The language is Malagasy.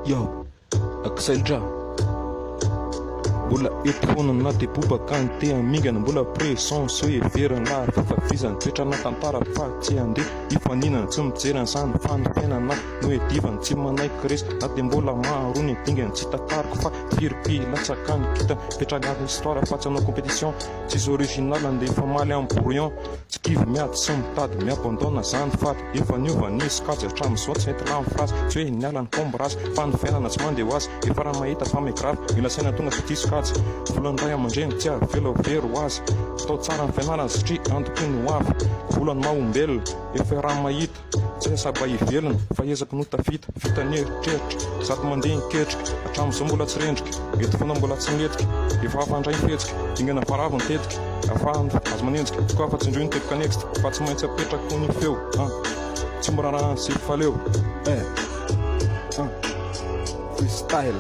Yo, Axel-Jah. Mbola eto foana na dia bobaka ny te hamingana. Mbola presence hoe heverina lahy fa vizana. Toetra na tantara fa tsy handeha hifaninana. Tsy mijery an'izany fa ny fiainana no iadivana. Tsy manaiky resy na dia mbola maro ny dingana. Tsy tantariko fa firy mpilatsaka ny kintana. Mipetraka anaty histoire fa tsy hanao competition. Tsisy original andeha hifamaly amin'ny brouillon. Tsy kivy miady sy mitady mi-abandonne zany faty. Efa niova ny sokajy hatramin'izao tsy nety lany phrase. Tsy hoe niala ny combrage fa ny fiainana tsy mandeha ho azy. Efa raha mahita fa migrave mila saina tonga sy diso kajy. Volan'ny ray aman-dreny tsy avela ho very ho azy. Atao tsara ny fianarana satria antoky ny ho avy. Volan'ny maha olombelona efa raha mahita. Tsy saba hivelona fa ezaka no tafita. Vita ny eritreritra sady mandeha ny ketrika. Hatramin'izao mbola tsy rendrika. Eto foana mbola tsy miletika. Efa hafa indray ny fihetsika. Dingana faravo ny tetika. Afahana azo manenjika. Tokoa fa tsindrio ny teboka next. Fa tsy maintsy apetrako ny feo. Ah. Tsy miraharaha sy faleo. Eh. Ah. Freestyle.